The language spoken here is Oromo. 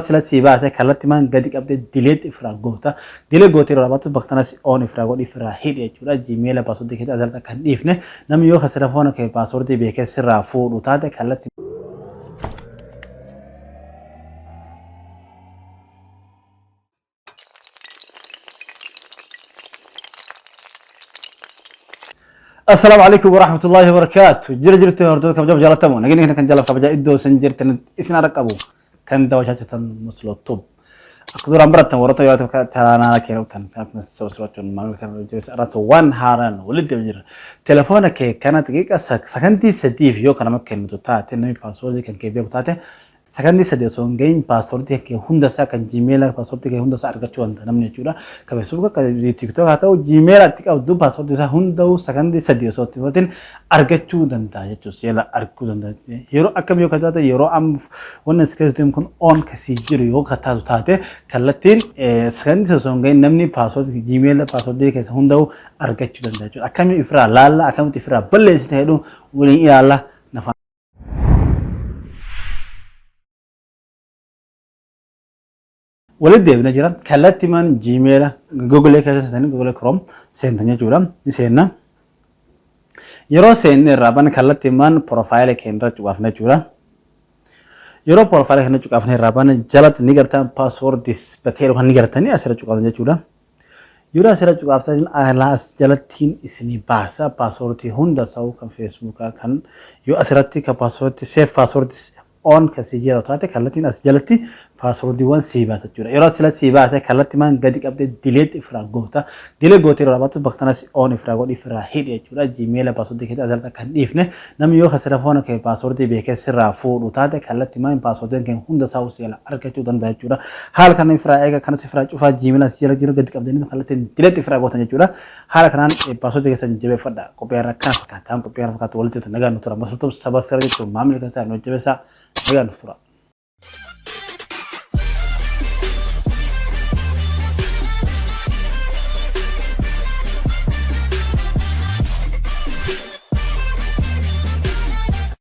Sila sii baase kallattimaan gadi qabdee delete ifirraa goota. Delete gootee yeroo raawwattu bakka kanas on ifirraa godhi, ifirraa hidhi jechuudha. Gmail password keetii asirratti akka hin dhiifne, namni yoo telefoona kee password beekee sirraa fuudhu taate kallatti. Assalaamu alaikum warahmatullahi wabarakatuh. Jira jirtu hordoftoota kabajamoo jaalatamoo. Nageenya kana kan jaalaf kabajaa iddoo isin jirtan isin har'a qabu kan daawwachaa jirtan Musloo Tube. Akka duraan barattan warroota yoo ta'u channel keenya dhuftan kanaaf subscribe maamila kana hojjetu irratti waan haaraan walitti jira. Telefoona kee kana xiqiiqa sakandii 3f yoo kan nama kennitu taate, namni password kan kee beeku taate, sakandii 3 osoo hin gahin password kee hunda isaa, kan Gmail password kee hunda isaa argachuu danda'a namni jechuudha. Kan Facebook, kan TikTok haa ta'u, Gmail itti qabdu password isaa hunda'u sakandii 3 osoo itti fudhatin argachuu danda'a jechuudha. Seela arguu danda'a. Yeroo akkam yoo taate, yeroo amma wanni as keessatti kun on kasii jiru yoo ka taatu taate, kallattiin sakandii 3 osoo hin gahin namni password Gmail password keessa hunda'u argachuu danda'a jechuudha. Akkamiin ifirraa laalla, akkamitti ifirraa balleessita jedhu waliin ilaalla. Walitti deebina jira. Kallattiimaan Gmail Google keessa seentanii Google Chrome seentan jechuudha. Ni seenna. Yeroo seenne irraa ban kallattiimaan profile keenya irra cuqaafna jechuudha. Yeroo profile keenya cuqaafne irraa ban jalatti ni gartan, passwords bakka jedhu kan ni gartanii asirra cuqaafna jechuudha. Yeroo asirra cuqaaftan as jalattiin isinii baasa password hunda ta'u, kan Facebookaa kan yoo asirratti kan password save passwords on kan sii jira taate, kallattiin as jalatti passwordiiwwan sii baasa jechuudha. Yeroo asirratti sii baase kallattiimaan gadi qabdee delete ifirraa goota. Delete gootee yeroo raawwattu bakka kanas on ifirraa godhi, ifirraa hidhi jechuudha. Gmail password keetii asirratti akka hin dhiifne, namni yoo telefoona kee password beekee sirraa fuudhu taate, kallattiimaan password kee hunda isaa seela argachuu danda'a jechuudha. Haala kana ifirraa eega, kanas ifirraa cufaa, Gmail as jala jiru gadi qabdanii kallattiin delete ifirraa gootan jechuudha. Haala kanaan password keessan jabeeffadha. Qophii irra kana fakkaata. Qophii kana fakkaatu walitti nagaan nu tura. Masartuu subscribe jechuun maamila kan ta'an hojjebeessaa, nagaan nuuf tura.